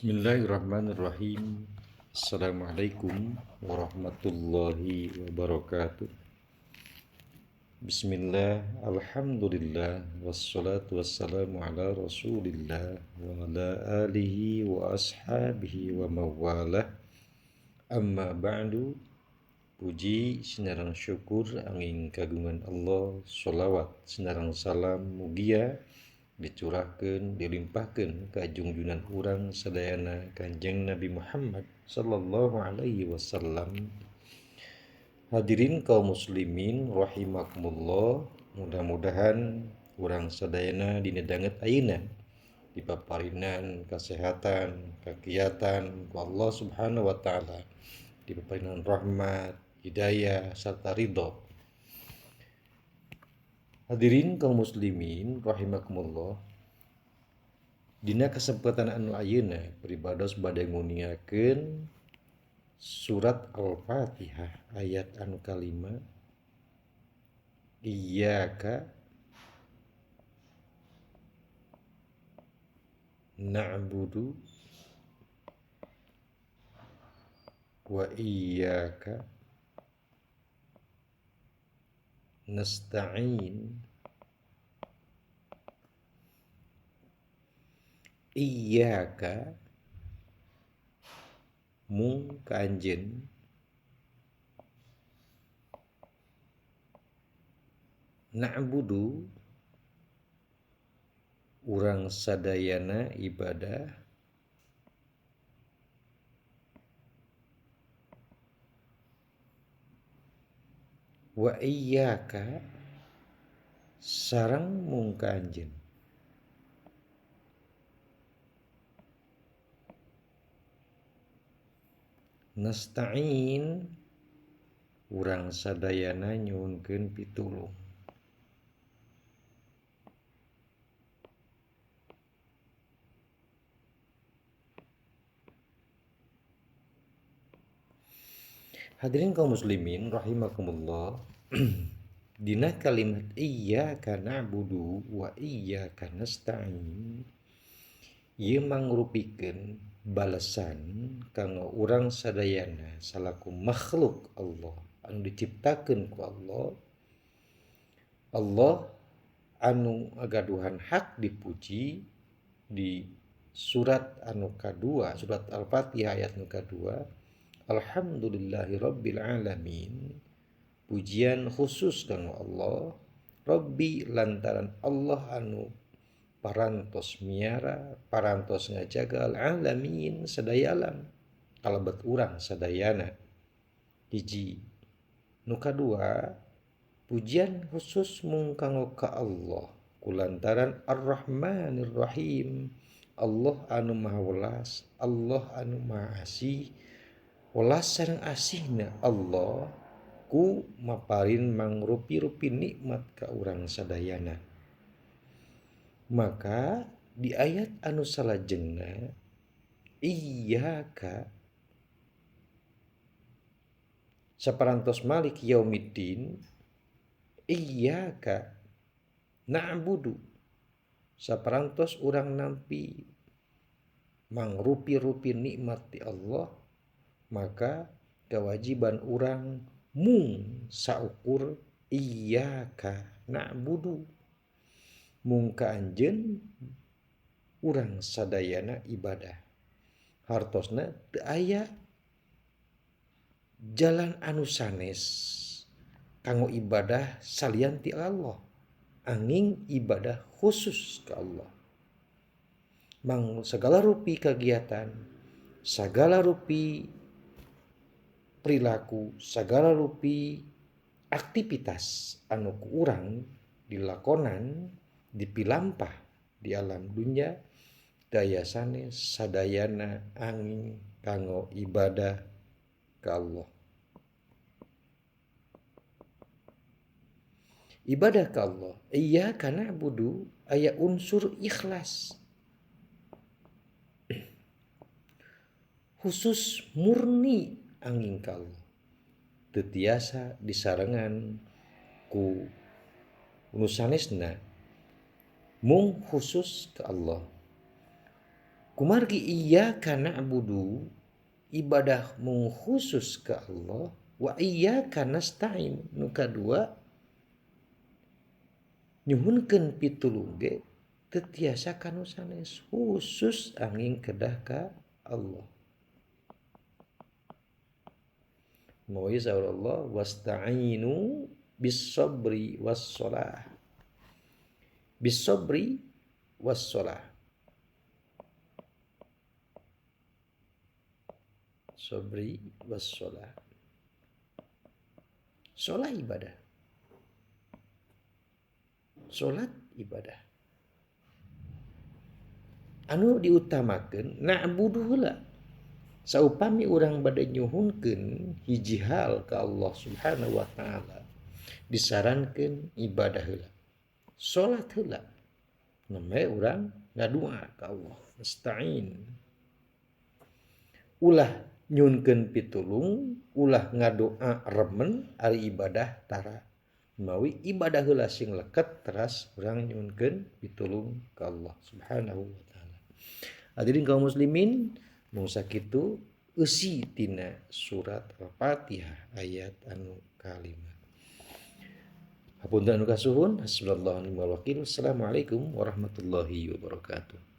Bismillahirrahmanirrahim. Assalamualaikum warahmatullahi wabarakatuh. Bismillah, alhamdulillah, wassalatu wassalamu ala rasulillah wa ala alihi wa ashabihi wa mawalah. Amma ba'du. Puji sinarang syukur angin kagungan Allah, sholawat sinarang salam mugia dicurahkeun dilimpahkeun ka jungjungan urang sadayana Kanjeng Nabi Muhammad sallallahu alaihi wasallam. Hadirin kaum muslimin rahimakumullah, mudah-mudahan urang sadayana dina danget ayeuna dipaparinan kesehatan, kakiatan ku Allah Subhanahu wa taala, dipaparinan rahmat, hidayah serta ridho. Hadirin kaum muslimin rahimakumullah, dina kesempatan anu ayeuna pribados bade nguningakeun surat Al-Fatihah ayat anu kalima, iyyaka na'budu wa iyyaka nasta'in. Iyyaka mung ka anjeun, na'budu urang sadayana ibadah, wa iyyaka sareng mung ka anjeun, nasta'in urang sadayana nyuhunkeun pitulung. Hadirin kaum muslimin rahimakumullah, dina kalimat iyyaka na'budu wa iyyaka nasta'in ieu mangrupikeun balesan kanggo urang sadayana salaku makhluk Allah anu diciptakeun ku Allah. Allah anu agaduhan hak dipuji di surat anu kadua, surat Al-Fatihah ayat anu kadua, alhamdulillahi rabbil alamin, pujian khusus kanggo Allah Rabbi lantaran Allah anu parantos miara, parantos ngajaga alamin sadaya alam kalebet urang sadayana. Hiji. Nu kadua, pujian khusus mung kanggo ka Allah kulantaran Ar-Rahmanir Rahim, Allah anu maha welas, Allah anu maha asih. Welas sareng asihna Allah ku maparin mangrupi-rupi nikmat ka urang sadayana. Maka di ayat anu salajengna iyyaka saparantos malik yaumiddin, iyyaka na'budu saparantos urang nampi mangrupi-rupi nikmat di Allah, maka kewajiban urang mung saukur iyyaka na'budu, mung ka anjeun urang sadayana ibadah. Hartosna teu aya jalan anu sanes kanggo ibadah salian ti Allah, angin ibadah khusus ka Allah. Mang segala rupi kegiatan, segala rupi perilaku, segala rupi aktivitas anu ku urang dilakonan, dipilampah di alam dunya, daya sanes sadayana angin kanggo ibadah ka Allah. Ibadah ka Allah, iyyaka na'budu aya unsur ikhlas, khusus murni angin ka Allah, teu tiasa disarengan ku nu sanesna, mung khusus ka Allah. Kumargi iyyaka na'budu ibadah mung khusus ka Allah wa iyyaka nasta'in nu kadua nyuhunkeun pitulung ge teu tiasa ka nu sanes khusus anging kedah ka Allah. Mawi saur Allah wasta'inu bis sabri was shalah. Bis sabri was shalah. Sabri was shalah. Shalah ibadah. Salat ibadah. Anu diutamakeun na'budu heula. Saupami urang bade nyuhunkeun hiji hal ka Allah Subhanahu wa taala, disarankeun ibadah heula. Salat heula. Namanya urang ngadua ka Allah, nasta'in. Ulah nyunkeun pitulung, ulah ngadoa remen ari ibadah tara. Mawi ibadah heula sing leket teras urang nyunkeun pitulung ka Allah Subhanahu wa taala. Hadirin kaum muslimin, mung sakitu eusi tina surat Al-Fatihah ayat anu kalima. Hapunten anu kasuhun, hasbunallahu wa ni'mal wakil. Assalamualaikum warahmatullahi wabarakatuh.